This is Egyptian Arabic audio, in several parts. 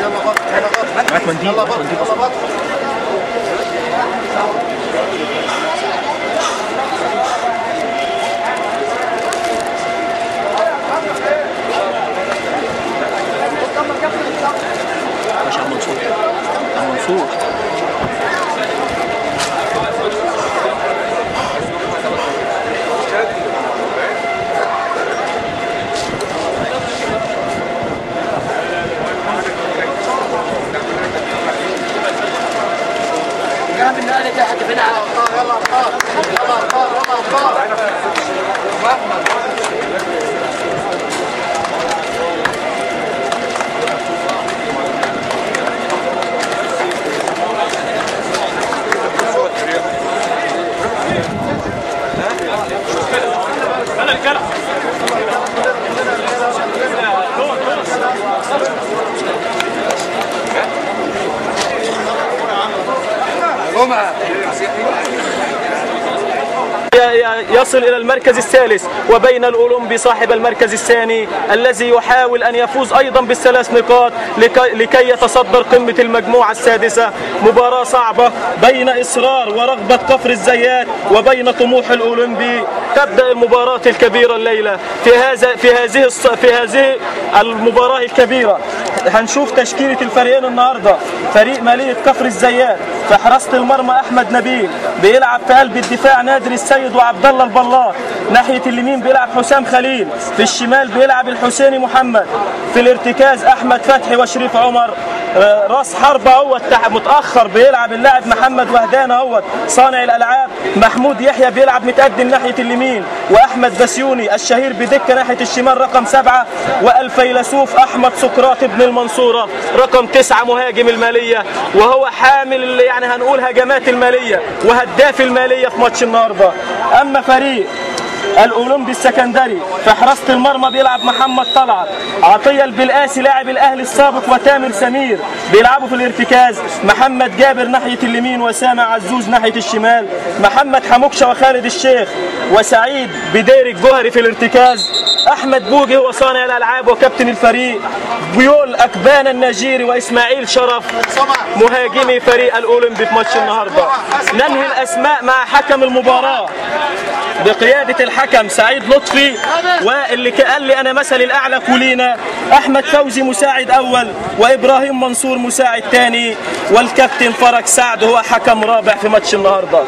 معاك منديل، معاك منديل. ماشي يا عم منصور، عم منصور. يصل إلى المركز الثالث، وبين الأولمبي صاحب المركز الثاني الذي يحاول أن يفوز أيضا بالثلاث نقاط لكي يتصدر قمة المجموعة السادسة. مباراة صعبة بين إصرار ورغبة كفر الزيات وبين طموح الأولمبي. تبدأ المباراة الكبيرة الليلة. في هذه المباراة الكبيرة هنشوف تشكيلة الفريقين النهارده. فريق مالية كفر الزيات في حراسة المرمى أحمد نبيل، بيلعب في قلب الدفاع نادر السيد وعبد الله البلاط، ناحية اليمين بيلعب حسام خليل، في الشمال بيلعب الحسيني محمد، في الارتكاز أحمد فتحي وشريف عمر. راس حربة اهوت متأخر بيلعب اللاعب محمد وهدان اهوت صانع الألعاب. محمود يحيى بيلعب متقدم ناحية اليمين، وأحمد بسيوني الشهير بدكة ناحية الشمال رقم 7، والفيلسوف أحمد سقراط ابن المنصورة رقم 9 مهاجم المالية، وهو حامل يعني هنقول هجمات المالية وهداف المالية في ماتش النهارده. أما فريق الأولمبي السكندري في حراسة المرمى بيلعب محمد طلعت، عطية البلقاسي لاعب الأهلي السابق وتامر سمير بيلعبوا في الارتكاز، محمد جابر ناحية اليمين وسامع عزوز ناحية الشمال، محمد حموكشة وخالد الشيخ وسعيد بدير الجوهري في الارتكاز، أحمد بوجي هو صانع الألعاب وكابتن الفريق، بيول أكبان النيجيري وإسماعيل شرف مهاجمي فريق الأولمبي في ماتش النهارده. ننهي الأسماء مع حكم المباراة بقيادة الحكم سعيد لطفي، واللي قال لي أنا مثلي الأعلى كولينا، أحمد فوزي مساعد أول، وإبراهيم منصور مساعد ثاني، والكابتن فرج سعد هو حكم رابع في ماتش النهارده.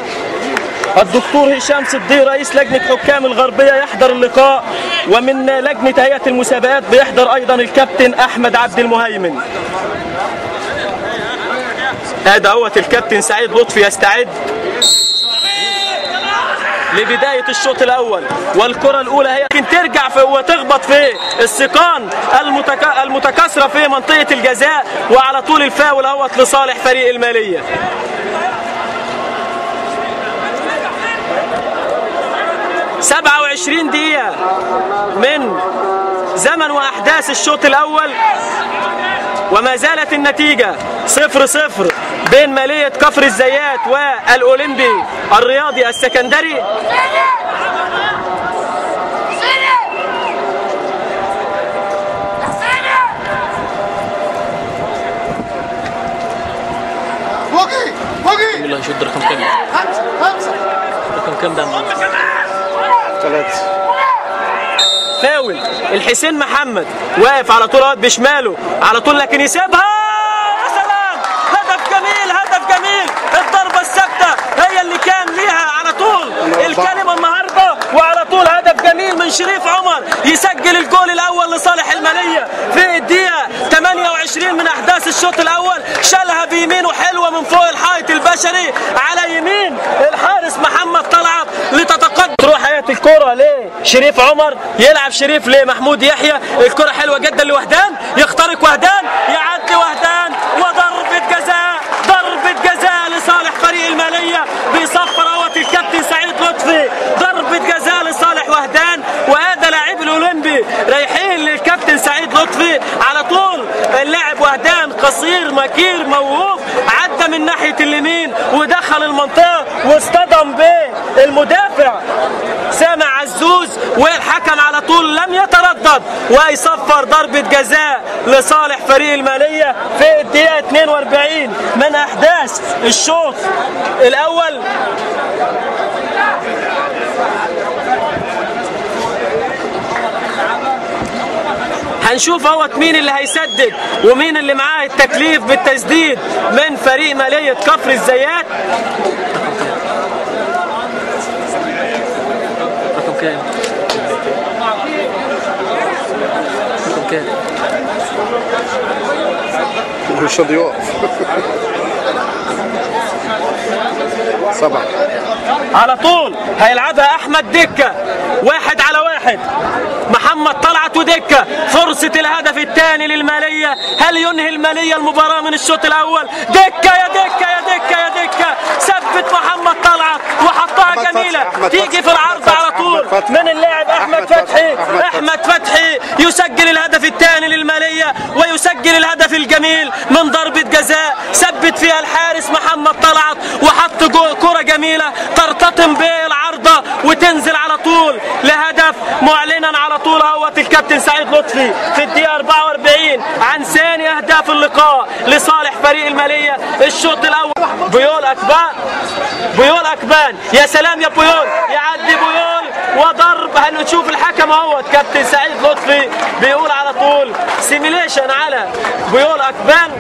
الدكتور هشام صديق رئيس لجنة حكام الغربية يحضر اللقاء، ومن لجنة هيئة المسابقات بيحضر أيضا الكابتن أحمد عبد المهيمن. هذا هو الكابتن سعيد لطفي يستعد لبداية الشوط الأول، والكرة الأولى هي لكن ترجع في وتخبط في السيقان المتكاثرة في منطقة الجزاء، وعلى طول الفاول اهوت لصالح فريق المالية. 27 دقيقة من زمن وأحداث الشوط الأول، وما زالت النتيجة 0-0 بين مالية كفر الزيات والأولمبي الرياضي السكندري. والله يشد رقم كام؟ 5 رقم كام ده؟ 3. فاول الحسين محمد واقف على طول بشماله على طول، لكن يسيبها. يا سلام، هدف جميل، هدف جميل. الضربة الثابتة هي اللي كان ليها على طول الكلمة النهارده، وعلى طول هدف جميل من شريف عمر يسجل الجول الأول لصالح المالية في الدقيقة 28 من أحداث الشوط الأول. شالها بيمينه حلوة من فوق الحائط البشري على يمين الحارس محمد طلعت لتتقدم. تروح حياة الكرة لشريف عمر، يلعب شريف لمحمود يحيى، الكرة حلوة جدا لوهدان، يخترق وهدان، يعدي وهدان، وضربة جزاء، ضربة جزاء لصالح فريق المالية. بيصفر اهوت الكابتن سعيد لطفي، ضربة جزاء لصالح وهدان، وهذا لاعب الأولمبي رايحين للكابتن سعيد لطفي على طول. اللاعب وهدان قصير مكير موهوب، عدى من ناحية اليمين ودخل المنطقة واصطدم بالمدافع سامع عزوز. يفوز، والحكم على طول لم يتردد ويصفر ضربة جزاء لصالح فريق المالية في الدقيقة 42 من أحداث الشوط الأول. هنشوف اهوت مين اللي هيسدد ومين اللي معاه التكليف بالتسديد من فريق مالية كفر الزيات. رقم كام؟ رقم كام؟ مش راضي يقف. 7 على طول هيلعبها احمد دكه، 1-1. محمد طلعت ودكه، فرصة الهدف الثاني للماليه. هل ينهي المالية المباراة من الشوط الاول؟ دكه يا دكه يا دكه يا دكه، ثبت محمد طلعت وحطها جميلة، تيجي في العرض على طول من اللاعب احمد فتحي. احمد فتحي يسجل الهدف الثاني للماليه ويسجل الهدف الجميل من ضربه جزاء ثبت فيها الحارس محمد طلعت وحط كره جميلة ترتطم بالعارضه وتنزل على طول لهدف، معلنا على طول اهوت الكابتن سعيد لطفي في الدقيقة 44 عن ثاني اهداف اللقاء لصالح فريق المالية الشوط الاول. بيول اكبان، بيول اكبان، يا سلام يا بيول، يعدي بيول وضرب. هنشوف الحكم اهوت كابتن سعيد لطفي بيقول على طول simulation على بيول اكبان.